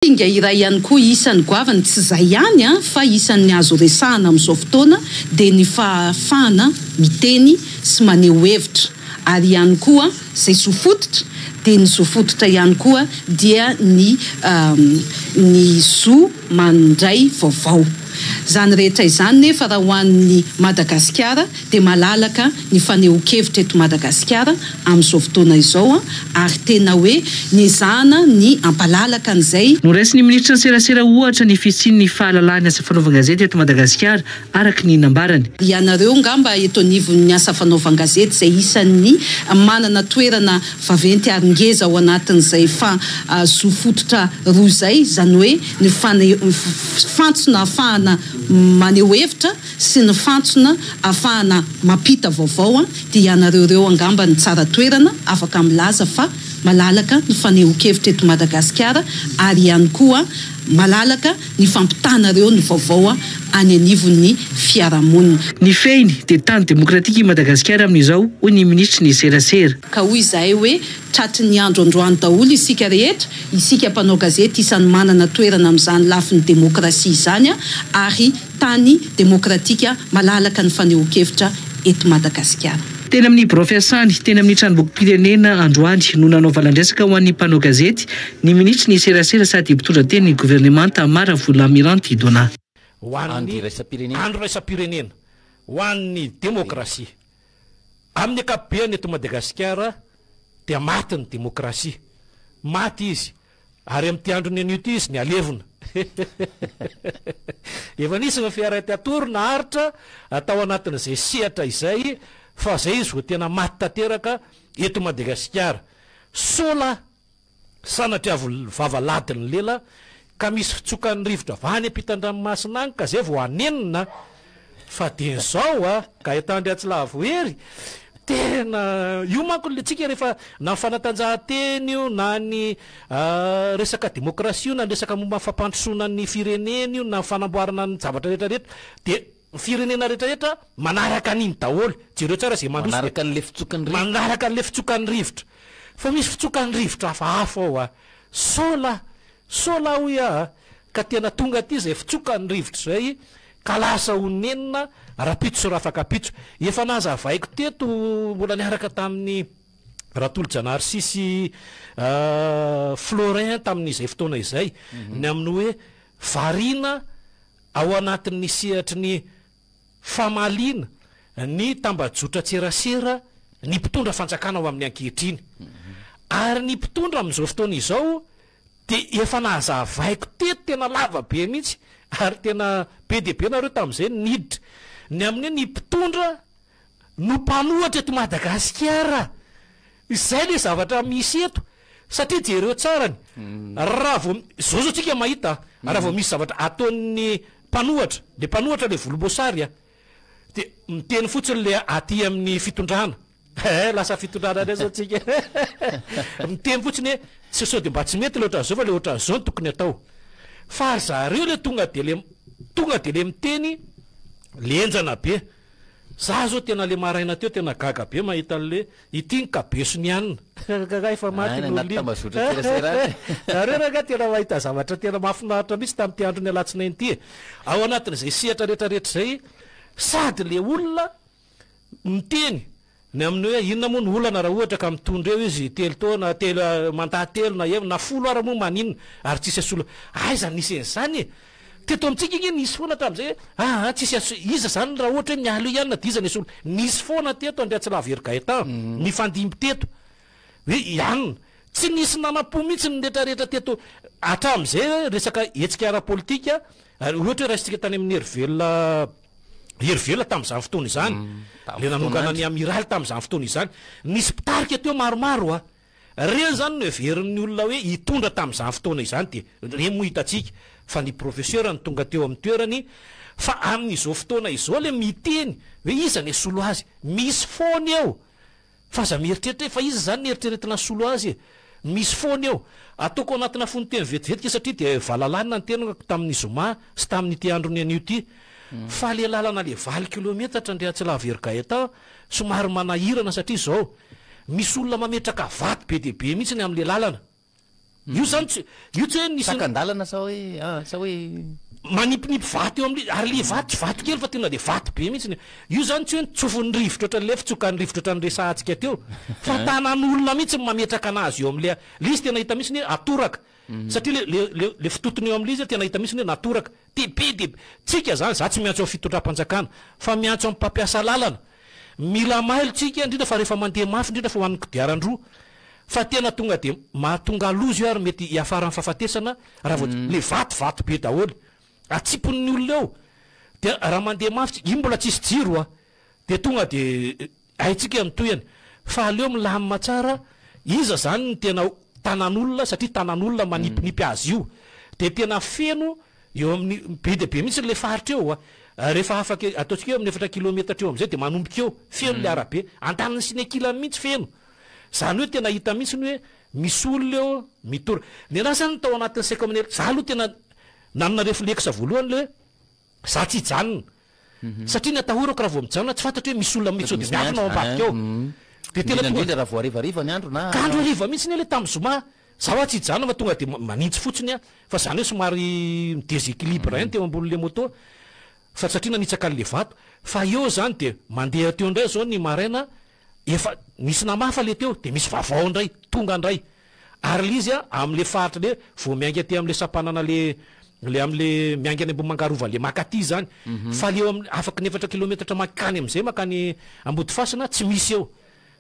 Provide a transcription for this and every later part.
Singa iray ihany koa isan'ny goavana, tsy izay ihany fa isan'ny azo resahana amin'izao fotoana dia ny fahafahana miteny sy maneho hevitra ary ihany koa izay zo fototra dia ny zo fototra ihany koa dia ny ny zo mandray vaovao. Izany rehetra izany nefa raha ho an'ny Madagasikara dia malalaka ny fanehoan-kevitra eto Madagasikara amin'izao fotoana izao ary tena hoe nezahana ny hampalalaka an'izay. Noraisin'ny minisitry ny serasera ohatra ny fisian'ny fahalalahan'ny asa fanaovan-gazety eto Madagasikara, araka ny nambarany. Ianareo ngamba eto anivon'ny asa fanaovan-gazety izay isan'ny manana toerana vaventy ary ngeza ao anatin'izay fa zo fototra roa izay, izany hoe ny fantsona ahafahana maneho hevitra sy ny fantsona ahafahana mampita vaovao dia ianareo ireo angamba no tsara toerana afaka milaza fa malalaka ny fanehoan-kevitra eto Madagasikara ary ihany koa malalaka ny fampitanareo ny vaovao any anivon'ny fiarahamonina. Ny fehiny dia tany demokratika i Madagasikara amin'izao, hoy ny minisitry ny serasera. Ka hoy izahay hoe tratry ny andro androany daholo isika rehetra, isika mpanao gazety isan'ny manana toerana amin'izany lafiny demokrasia izany ary tany demokratika malalaka ny fanehoan-kevitra eto Madagasikara. Teny amin'ny birao fiasany, teny amin'ny tranombokim-pirenena androany no nanao valan-dresaka ho an'ny mpanao gazety ny minisitry ny serasera sady mpitondra tenin'ny governemanta Mara Volamiranty Donna. Ho an'ny andro iraisam-pirenena ho an'ny demokrasia. Amin'ny ankapobeny eto Madagasikara dia maty ny demokrasia. Maty izy. Ary amin'ity andron'ny anio ity izy nihalevona. Efa nisy ny fiaraha-tiatory naharitra tao anatin'izay sehatra izay fa izay izy vao tena maty tanteraka eto Madagasikara. Sola sanatria vava ladin'ny lela ka misy fitsokan'ny rivotra avy any ampitan-dranomasina any ka izay vao hanenina Fa dia izao a, Gaëtan Andriatsilavohery, tena io manko le tsika rehefa na ny fanatanjahantena io na ny resaka demokrasia io na ny resaka momba ny fampandrosoana ny firenena io na ny fanamboarana ny zavatra rehetra rehetra dia ny firenena rehetra rehetra manaraka an'iny daholo, jereo tsara izay mandroso dia Manaraka an'le fitsokan'ny rivotra. Manaraka an'le fitsokan'ny rivotra. Fa misy fitsokan'ny rivotra hafahafa ao a. Sola, sola hoy aho a, ka tena tonga aty izay fitsokan'ny rivotra izay ka lasa ho nenina rapitso sy rafakapitso. Efa nazavaiko teto mbola niaraka tamin'i Ratolojanahary Sisy Florin tamin'izay fotoana izay ny amin'ny hoe variana ao anatin'ny sehatry ny famaliana ny tambajotran-tserasera ny mpitondra fanjakana ao amin'ny ankehitriny. Ary ny mpitondra amin'izao fotoana izao Dia efa nahazavaiko teto tena lava be mihitsy ary tena be dia be nareo tamin'izay no niditra ny amin'ny hoe ny mpitondra no mpanohatra eto Madagasikara. Izay le zavatra misy eto satria jereo tsara ny raha vao izao zao tsika mahita raha vao misy zavatra ataon'ny mpanohatra, le mpanohatra le volomboasary a, dia miteny fotsiny le aty amin'ny fitondrana. Eh, lasa fitondrana indray zao tsika. Miteny fotsiny hoe tsy sao dia mba tsy mety le ohatran'izao fa le ohatran'izao no tokony atao. Fa ry zareo le tonga dia le tonga dia le miteny le henjana be. Za zao tena le maraina teo tena gaga be mahita an'le ity ny kabeson'i anona. Kaka efa maty Any ny anaty olona iny. tambazotra serasera any. Nareo rangahy tena mahita zavatra tena mahafinaritra mihitsy tamin'ity andron'ny alatsinainy ity e. Ao anatin'izay sehatra rehetrarehetra izay sady le olona Miteny ny amin'ny hoe inona moa no olana raha ohatra ka mitondra eo izy telo taona, telo, mandat telo na efatra na folo ara moa maninona ary tsisy asolo. Aiza nisy an'izany e? Teto amintsika ange nisy foana tamin'izay hoe aa tsisy aso, iza izany raha ohatra hoe miala eo ihany na dia iza ny asolo. Nisy foana teto Andriatsilavo Hery Gaëtan, nifandimby teto hoe i anona. Tsy nisy nanam-po mihitsy ny retraretra teto hatramin'izay hoe resaka hetsika ara-politika, ary ohatra hoe raisintsika tany amin'ny Hery Velona, Hery velona tamin'izany fotoana izany, ilay nanongana ny amiraly tamin'izany fotoana izany. Nisy mpitarika teo maromaro a! Ireny izany no heverin'ny olona hoe hitondra tamin'izany fotoana izany dia ireny moa hitantsika fa ny professeur no tonga teo amin'ny toerany fa amin'izao fotoana izao ilay miteny hoe iza ny hasolo azy? Misy foana eo! Fa aza mieritreritra hoe fa iza izany no eritreretina hasolo azy e! Misy foana eo. Ataoko anatina fononteny vetivetika satria dia valalanina ny tenako tamin'ny zoma sy tamin'ity andron'ny anio ity. Fa le lalana le valo kilometatra Andriantsilavo Hery Gaëtan somary manahirana satria izao, misy olona mametraka vato be dia be mihitsy ny amin'le lalana. Io zany tsy, io tsy hoe nisy. Sakan-dalana sa hoe, sa hoe. Manipinipy vato eo amin'ilay izy, ary ilay vato tsy vato kely fa tena dia vato be mihitsy. Io zany tsy hoe nitsofin'ny rivotra ohatran'ilay fitsokan'ny rivotra ohatran'ny resahantsika teo, fa tanan'olona mihitsy no mametraka anazy eo amin'ilay, ilay izy tena hita mihitsy hoe atoraka, satria ilay, ilay, ilay fitotony eo amin'ilay izy tena hita mihitsy hoe natoraka. Dia be dia be, tsika zany, za tsy miantso amin'ny fitondram-panjakana, fa miantso amin'ny mpampiasa lalana, mila mailo tsika, indrindra fa rehefa mandeha mafy, indrindra fa ho an'ny kodiaran-droa, fa tena tonga dia mahatonga loza io ary mety hiafaran'ny fahafatesana raha vao le vato vato be daholo atsipon'ny olona eo dia raha mandeha mafy tsika, iny mbola tsisy jiro a, dia tonga dia haintsika ny tohiny fa aleo milamina tsara, iza zany no tena tanan'olona satria tanan'olona manipinipy azy io dia tena feno eo amin'ny be dia be mihitsy le faritra eo a, rehefa afaka ataontsika eo amin'ny efatra kilometatra eo amin'izay dia manomboka eo feno le arabe andaniny sy ny ankilany mihitsy feno. Zany hoe tena hita mihitsy ny hoe misy olona eo mitory. Ny anah zany tao anatin'ny saiko amin'ny za aloha tena nanana reflexe voalohany le hoe za tsy hijanona. Satria ny atahorako raha vao mijanona tsy fantatro hoe misy olona mety sao dia miafina ao ambadika ao. Dia tena tonga Indrindra raha vao harivariva ny andro na Ka andro hariva mihitsy anie le tamin'ny zoma. Za hoa tsy hijanona fa tonga dia manintsy fotsiny aho. Fa zany hoe somary mi-deséquilibre ihany teo ambonin'le moto. Fa satria nanitsaka an'le vato. Fa eo zany dia mandeha teo indray zao ny maraina Efa nisy namafa le teo de misy vavao ndray tonga ndray ary le izy a amle faritra le vao miainga aty amle sampanana le le amle miainga any Ambohimangarova le maka aty zany fa le eo am afaky ny efatra kilometatra makany amzay makany Ambodifasina tsy misy eo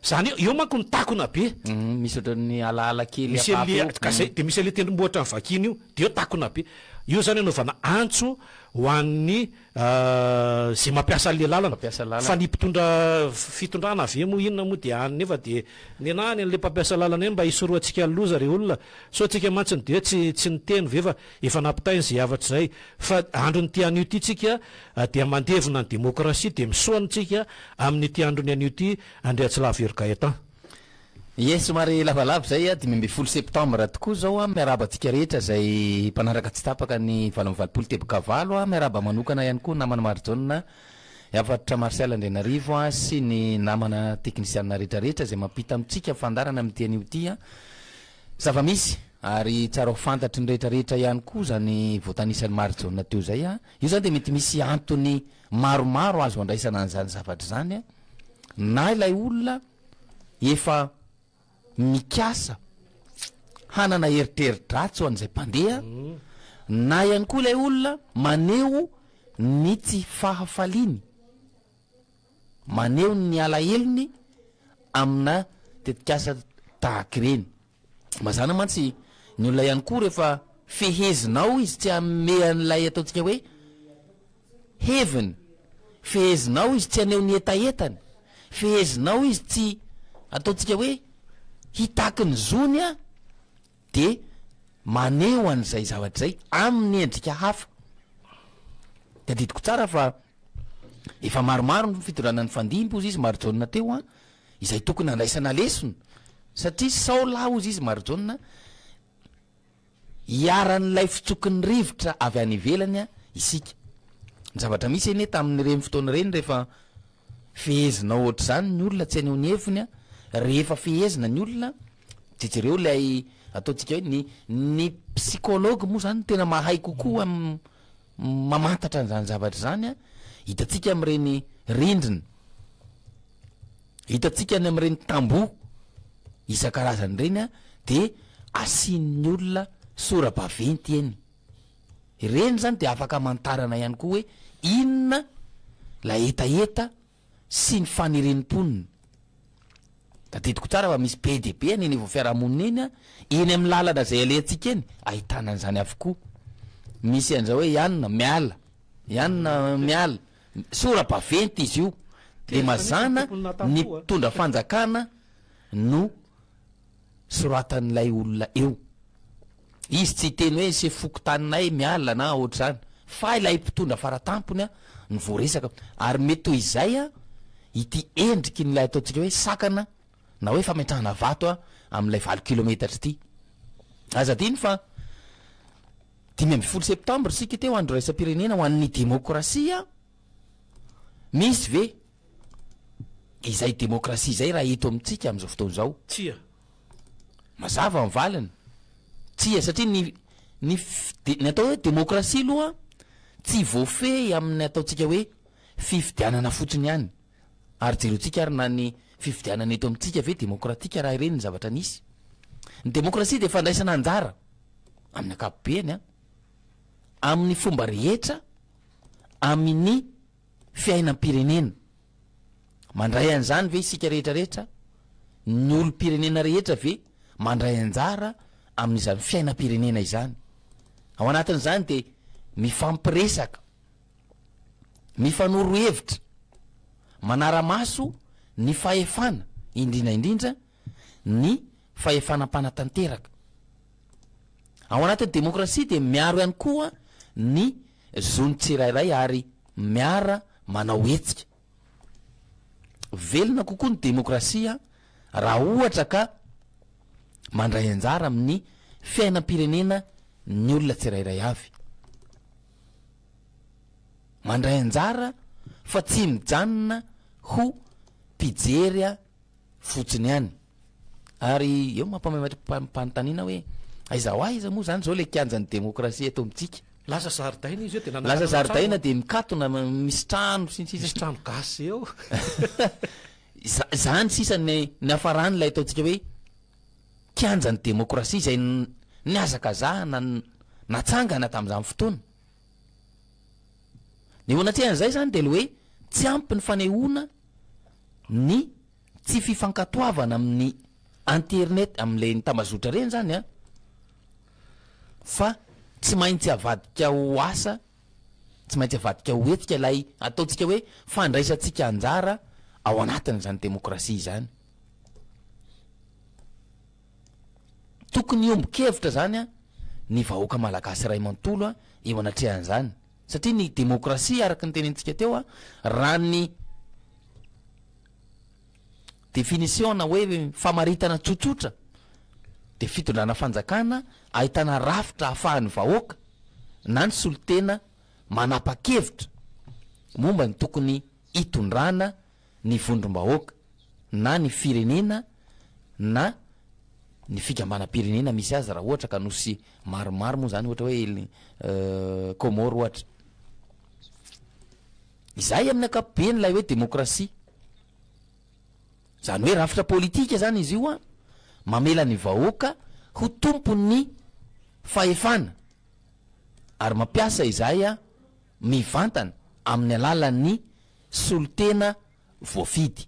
zany hoe eo manko ny takona be. Misy ohatran'ny alaala kely Misy hafahafa an'le eo. ka zay de misy an'le tendrombohitra vakiana io de eo takona be eo zany anaovana antso ho an'ny Izay mampiasa an'ilay lalana. Mpampiasa lalana. Fa ny mpitondra fitondrana ve moa inona moa dia any nefa dia nenaha any an'ilay mpampiasa lalana eny mba hisorohantsika ny loza ry olona. Sao tsika mantsy ny dia tsy tsy niteny ve fa efa nampitaina izay hafatra izay. Fa andron'ity anio ity tsika dia mandevona ny demokrasia dia misoana tsika amin'ity andron'ny anio ity Andriatsilavero Gaëtan. Ie, somary lavalava izay a, 15 septembre tokoa izao a, miarahaba antsika rehetra izay mpanaraka tsy tapaka ny 88 teboka valo a, miarahaba manokana ihany koa namana Marijaona Hafatitra Martial Andrianarivo a, sy ny namana teknisianina rehetra rehetra izay mampita amintsika fandaharana amin'ity anio ity a. Zava-misy ary tsara ho fantatry ny rehetra rehetra ihany koa izany voatanisan'i Marijaona teo izay a, io izany dia mety misy antony maromaro azo andraisana an'izany zavatra izany a, na ilay olona efa mikasa hanana eritreri-dratsy ho an'izay mpandeha, na ihany koa ilay olona maneho ny tsy fahafaliany, maneho ny alahelony amina tetikasa tahaka ireny. Mazàna mantsy ny olona ihany koa rehefa fehezinao izy tsy hanome an'ilay ataontsika hoe heviny, fehezinao izy tsy haneho ny hetahetany, fehezinao izy tsy ataontsika hoe hitaky ny zony an, de maneho an'izay zavatra izay amin'ny endrika hafa. Tadidiko tsara fa efa maromaro ny fitondrana nifandimby hozy izy Marijaona teo an, izay tokony handraisana lesona satria sao lahy hozy izy Marijaona iharan'ilay fitsoky ny rivotra avy any ivelany isika. Ny zavatra misy anie tamin'ireny fotoana ireny rehefa fehezinao ohatr'izany ny olona tsy haneho ny heviny, rehefa fehezina ny olona de jereo ilay ataontsika hoe ny ny psychologue moa zany tena mahay kokoa am- mamantatra an'izany zavatra izany an, hitantsika amin'ireny rindrina Hitantsika any amin'ireny tamboho isan-karazany ireny an, dia asian'ny olona sora-baventy eny. Ireny izany dia afaka amantarana ihany koa hoe inona ilay hetaheta sy ny fanirian'ny mponina. Tadidiko tsara fa misy be dia be any anivon'ny fiarahamonina eny an, eny amin'ny lalana izay alehantsika eny, ahitana an'izany avokoa. Misy an'izao hoe ianona miala, ianona miala. Sora-baventy izy io, dia mazàna ny mpitondra fanjakana no soratan'ilay olona eo. Izy tsy hiteny hoe sefo fokontaninay miala na ohatr'izany, fa ilay mpitondra faratampony no voaresaka. Ary mety ho izay ity endriky ny ilay ataontsika hoe sakana na hoe fametrahana vato amin'ilay valo kilometatra ity. Aza adino fa. 15 septambra isika teo, andro iraisam-pirenena ho an'ny demokrasia, misy ve izay demokrasia izay raha eto amintsika amin'izao fotoana izao? Tsia. Mazava ny valiny, Tsia, satria ny ny ny atao hoe demokrasia aloha tsy voafehy amin'ny ataontsika hoe fifidianana fotsiny ihany. Ary jereontsika ary na ny fifidianana eto amintsika ve demokratika raha ireny ny zavatra nisy. Ny demokrasia dia fandraisana anjara amin'ny ankapobeny an, amin'ny fomba rehetra amin'ny fiainam-pirenena. Mandray an'izany ve isika rehetra rehetra? Ny olom-pirenena rehetra ve mandray anjara amin'izany fiainam-pirenena izany? Ao anatin'izany dia mifampiresaka, mifanoro hevitra, manara-maso ny fahefana, indrindra indrindra ny fahefana mpanatanteraka. Ao anatin'ny demokrasia dia miaro ihany koa ny zon'ny tsirairay ary miara manao hetsika. Velona kokoa ny demokrasia raha ohatra ka mandray anjara amin'ny fiainam-pirenena ny olona tsirairay avy. Mandray anjara fa tsy mijanona ho mpijery fotsiny ihany. Ary eo mampametra-panontaniana hoe aiza ho aiza moa zany zao le kianjan'ny demokrasia eto amintsika? Lasa zaridaina izy eo dia nanangana Lasa zaridaina dia mikatona, misy trano sy ny sisa. Misy trano gasy eo. Zany sisa ny niafaran'ilay ataontsika hoe kianjan'ny demokrasia izay nihazakazahana natsangana tamin'izany fotoana. Ny eo anatrehan'izay zany dia le hoe tsy ampy ny fanehoana ny tsy fifankatoavana amin'ny internet, amin'ilay tambazotra ireny zany an, fa tsy maintsy avadika ho asa, tsy maintsy avadika ho hetsika ilay ataontsika hoe fandraisantsika anjara ao anatin'izany demokrasia izany. Tokony hiombon-kevitra zany an ny vahoaka malagasy iray manontolo an eo anatrehan'izany. Satria ny demokrasia araka ny tenenintsika teo an, raha ny définition na hoe famaritana tsotsotra dia fitondrana fanjakana ahitana rafitra ahafahan'ny vahoaka na ny solontena manapa-kevitra momba ny tokony hitondrana ny vondrom-bahoaka na ny firenena na ny fikambanam-pirenena misy azy raha ohatra ka nosy maromaro moa zany ohatra hoe Comores ohatra. Izay amin'ny ankapobeny ilay hoe demokrasia. Izany hoe rafitra politika zany izy io an, mamela ny vahoaka ho tompon'ny fahefana ary mampiasa izay mivantana amin'ny alalan'ny solontena voafidy.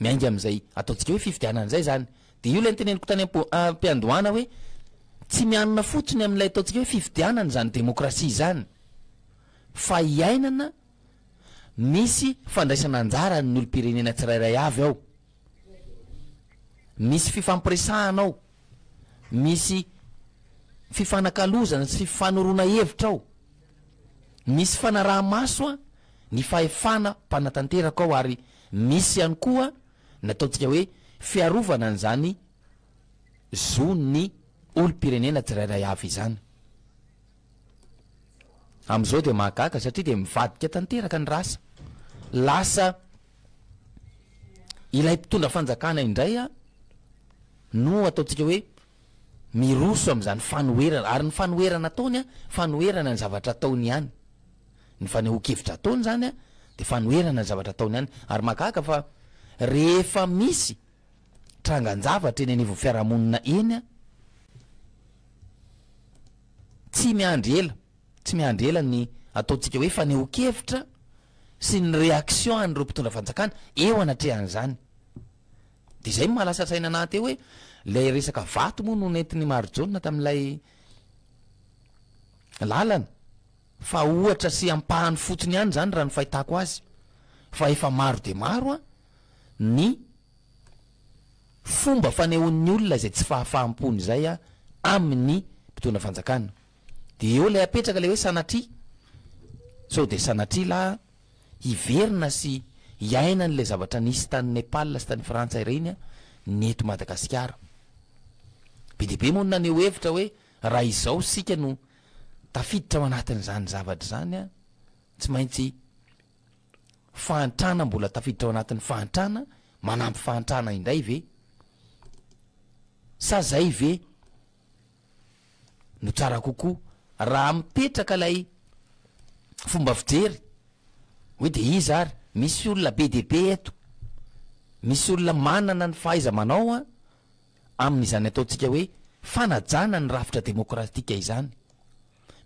Miainga amin'izay ataontsika hoe fifidianana izay izany. Dia io ilay noteneniko tany am-piandohana hoe tsy mianina fotsiny amin'ilay ataontsika hoe fifidianana izany demokrasia izany fa iainana misy fandraisana anjara ny olom-pirenena tsirairay avy ao. Misy fifampiresahana ao. Misy fifanakalozana sy fifanoroana hevitra ao. Misy fanaraha-maso ny fahefana mpanatanteraka ao ary misy ihany koa ny ataontsika hoe fiarovana an'izany zon'ny olom-pirenena tsirairay avy izany. Amin'izao dia mahagaga satria dia mivadika tanteraka ny rasa. Lasa ilay mpitondra fanjakana indray no ataontsika hoe miroso amin'izany fanoherana, ary ny fanoherana ataony an, fanoherana ny zavatra ataony ihany, ny fanehoan-kevitra ataony izany an, dia fanoherana ny zavatra ataony ihany, ary mahagaga fa rehefa misy trangan-javatra eny anivon'ny fiarahamonina eny an, tsy miandry ela, tsy miandry ela ny ataontsika hoe fanehoan-kevitra sy ny réaction an'ireo mpitondra fanjakana eo anatrehan'izany. De zay no maha lasa saina anahy teo hoe lay resaka vato moa no nentin'i Marijaona tamin'ilay lalana fa ohatra sy ampahany fotsiny ihany zany raha ny fahitako azy fa efa maro de maro an ny fomba fanehoan'ny olona izay tsy fahafaham-pony izay an amin'ny mpitondra fanjakana. De eo ilay apetraka ilay hoe sanatria sao de sanatria lahy hiverina sy hiaina an'ilay zavatra nisy tany Nepal sy tany Frantsa ireny ny eto Madagasikara. Be dia be moa no naneho hevitra hoe raha izao isika no tafiditra ao anatin'izany zavatra izany, tsy maintsy fahantrana mbola tafiditra ao anatin'ny fahantrana manampy fahantrana indray ve? Sa zay ve? no tsara kokoa raha mipetraka ilay fomba fijery hoe de iza ary? Misy olona be dia be eto, misy olona manana ny fahaiza-manao an, amin'izany ataontsika hoe fanajana ny rafitra demokratika izany.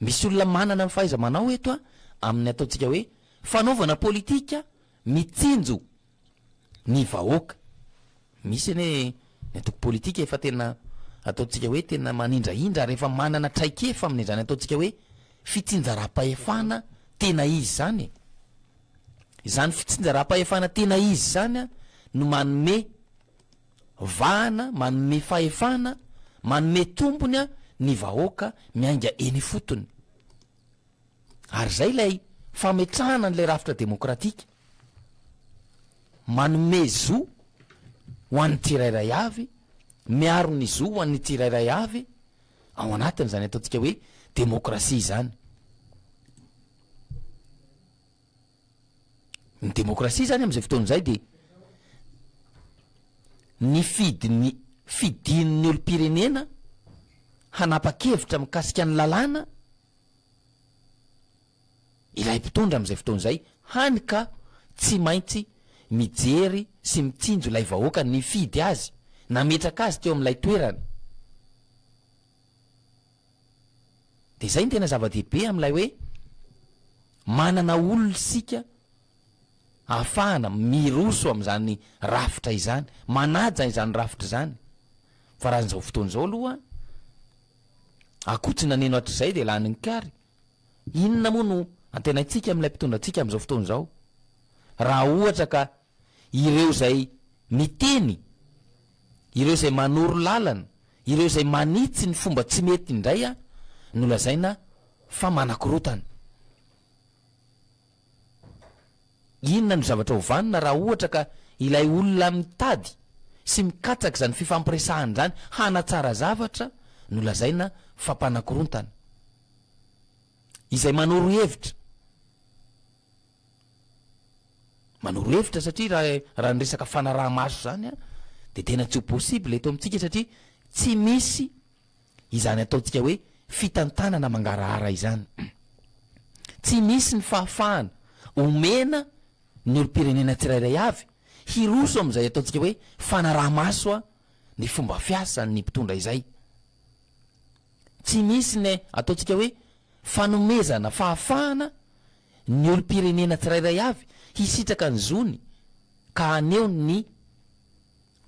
Misy olona manana ny fahaiza-manao eto an, amin'ny ataontsika hoe fanaovana politika mitsinjo ny vahoaka. Misy anie ny antoko politika efa tena ataontsika hoe tena manindrahindra ary efa manana traikefa amin'izany ataontsika hoe fitsinjaram-pahefana tena izy izany e. Izany fitsinjaram-pahefana tena izy izany no manome vahana, manome fahefana, manome tombony ny vahoaka miainga eny ifotony. Ary izay ilay fametrahana an'ilay rafitra demokratika. Manome zo ho an'ny tsirairay avy, miaro ny zo ho an'ny tsirairay avy ao anatin'izany ataontsika hoe demokrasia izany. Ny demokrasia izany amin'izay fotoana izay dia ny fidiny fidin'ny olom-pirenena hanapa-kevitra mikasika ny lalàna ilay mpitondra amin'izay fotoana izay, hany ka tsy maintsy mijery sy mitsinjo ilay vahoaka nifidy azy, nametraka azy teo amin'ilay toerana. Dia izay no tena zava-dehibe amin'ilay hoe manana olona isika ahafahana miroso amin'izany rafitra izany, manaja izany rafitra izany. Fa raha izao fotoana izao aloha, akoho tsy naneno hatrizay dia lanin'ny kary. Inona moa no antenaintsika amin'ilay mpitondra antsika amin'izao fotoana izao? Raha ohatra ka ireo izay miteny, ireo izay manoro lalana, ireo izay manitsy ny fomba tsy mety indray no lazaina fa manakorontana. Inona no zavatra ho vanona raha ohatra ka ilay olona mitady sy mikatsaka izany fifampiresahana izany hanatsara zavatra no lazaina fa mpanakorontana? Izay manoro hevitra. Manoro hevitra satria raha raha ny resaka fanaraha-maso izany an, dia tena tsy ho possible eto amintsika satria tsy misy izany ataontsika hoe fitantanana mangarahara izany. Tsy misy ny fahafahana omena ny olom-pirenena tsirairay avy hiroso amin'izay ataontsika hoe fanaraha-maso ny fomba fiasan'ny mpitondra izay. Tsy misy ny ataontsika hoe fanomezana fahafahana ny olom-pirenena tsirairay avy hisitraka ny zony ka haneho ny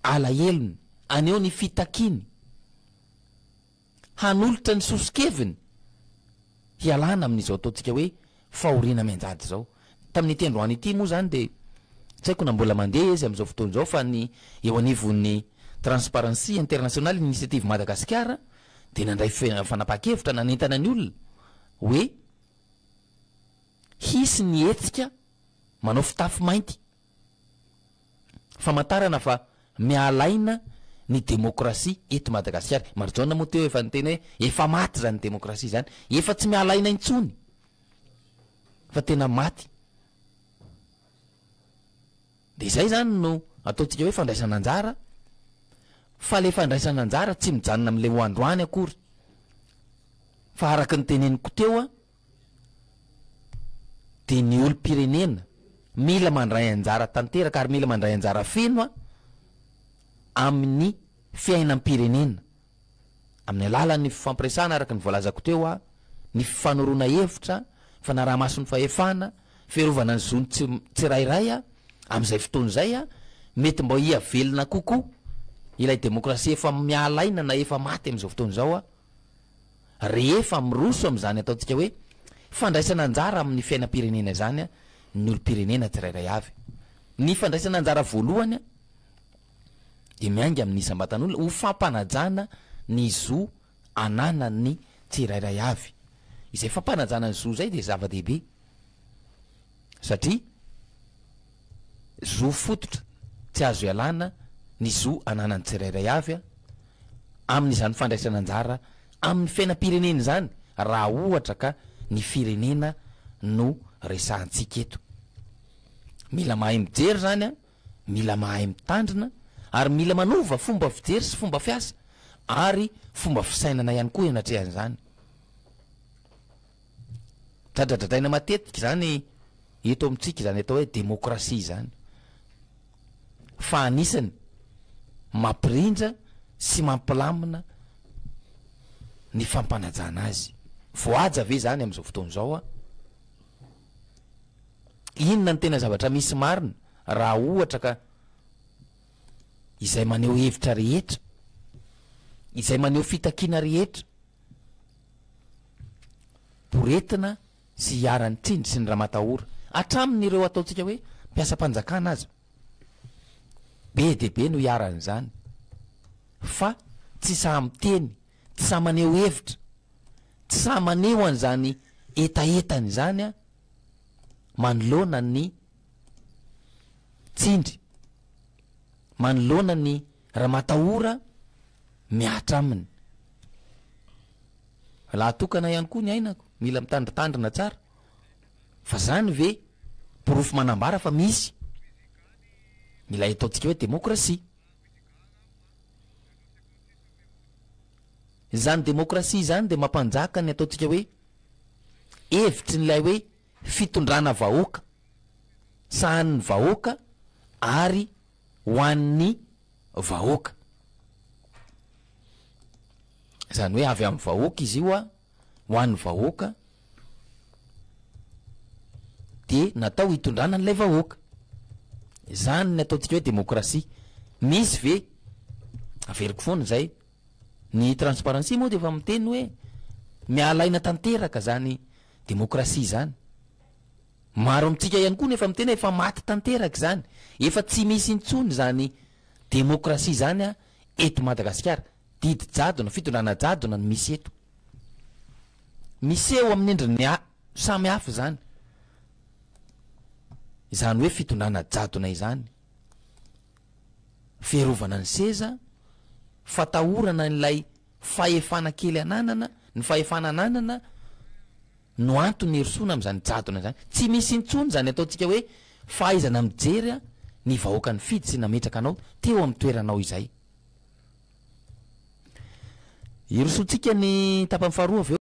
alahelony, haneho ny fitakiany, hanolotra ny soso-keviny hialana amin'izao ataontsika hoe fahoriana mianjady izao. Tamin'ity androany ity moa izany dia tsy haiko na mbola mandeha izy amin'izao fotoana izao fa ny eo anivon'ny Transparency International Initiative Madagasikara dia nandray fanapahan-kevitra nanentana ny olona hoe hisy ny hetsika manao fitafy mainty famantarana fa miala aina ny demokrasia eto Madagasikara. Marijaona moa teo efa niteny hoe efa maty izany demokrasia izany, efa tsy miala aina intsony fa tena maty. Dia izay izany no ataontsika hoe fandraisana anjara, fa ilay fandraisana anjara tsy mijanona amin'ilay ho androany akory fa araka ny teneniko teo an, dia ny olom-pirenena mila mandray anjara tanteraka ary mila mandray anjara feno amin'ny fiainam-pirenena amin'ny alalan'ny fifampiresahana araka ny voalazako teo ny fifanoroana hevitra, fanaraha-maso ny fahefana, fiarovana ny zon'ny tsirairay amin'izay fotoana izay mety mba hiha-velona kokoa ilay demokrasia efa miala aina na efa maty amin'izao fotoana izao. Rehefa miroso amin'izany ataontsika hoe fandraisana anjara amin'ny fiainam-pirenena izany ny olom-pirenena tsirairay avy. Ny fandraisana anjara voalohany dia miainga amin'ny isam-batan'olona ho fampanajana ny zo ananan'ny tsirairay avy. Izay fampanajana ny zo izay dia zava-dehibe satria zo fototra tsy azo ialana ny zo ananan'ny tsirairay avy amin'izany fandraisana anjara amin'ny fiainam-pirenena izany raha ohatra ka ny firenena no resahantsika eto. Mila mahay mijery izany an, mila mahay mitandrina ary mila manova fomba fijery sy fomba fiasa ary fomba fisainana ihany koa eo anatrehan'izany. Dradradradraina matetika izany eto amintsika izany atao hoe demokrasia izany. Fa anisany mampirindra sy mampilamina ny fampanajana azy. Voahaja ve izany amin'izao fotoana izao? Inona no tena zavatra misy marina raha ohatra ka izay maneho hevitra rehetra, izay maneho fitakiana rehetra, poretina sy iharan'ny tsindry sy ny ramatahora, hatramin'ireo ataontsika hoe mpiasam-panjakana aza, be dia be no iharan'izany, fa tsy sahy miteny, tsy sahy maneho hevitra, tsy sahy maneho an'izany hetahetany izany manoloana ny tsindry, manoloana ny ramatahora mihatra aminy. Laha tokana ihany koa ny ainako, mila mitandritandrina tsara. Fa zany ve porofo manambara fa misy ilay ataontsika hoe demokrasia? Izany demokrasia izany dia mampanjaka ny ataontsika hoe hevitry ny ilay hoe fitondrana vahoaka, sahanin'ny vahoaka ary ho an'ny vahoaka. Izany hoe avy amin'ny vahoaka izy io a, ho an'ny vahoaka, dia natao hitondrana an'ilay vahoaka. Izany ny ataontsika hoe demokrasia. Misy ve? Averiko foana izay. Ny transparency moa dia efa miteny hoe miala aina tanteraka izany demokrasia izany. Maro amintsika ihany koa no efa miteny hoe efa maty tanteraka izany. Efa tsy misy intsony izany demokrasia izany eto Madagasikara. Didy jadona, fitondrana jadona no misy eto. Miseho amin'ny endriny samy hafa izany. Izany hoe fitondrana jadona izany. Fiarovana ny seza, fatahorana an'ilay fahefana kely ananana, ny fahefana ananana no antony hirosoana amin'izany jadona izany. Tsy misy intsony izany ataontsika hoe fahaizana mijery ny vahoaka nifidy sy nametraka anao teo amin'ny toeranao izay. Hirosoantsika ny tapany faharoa avy eo.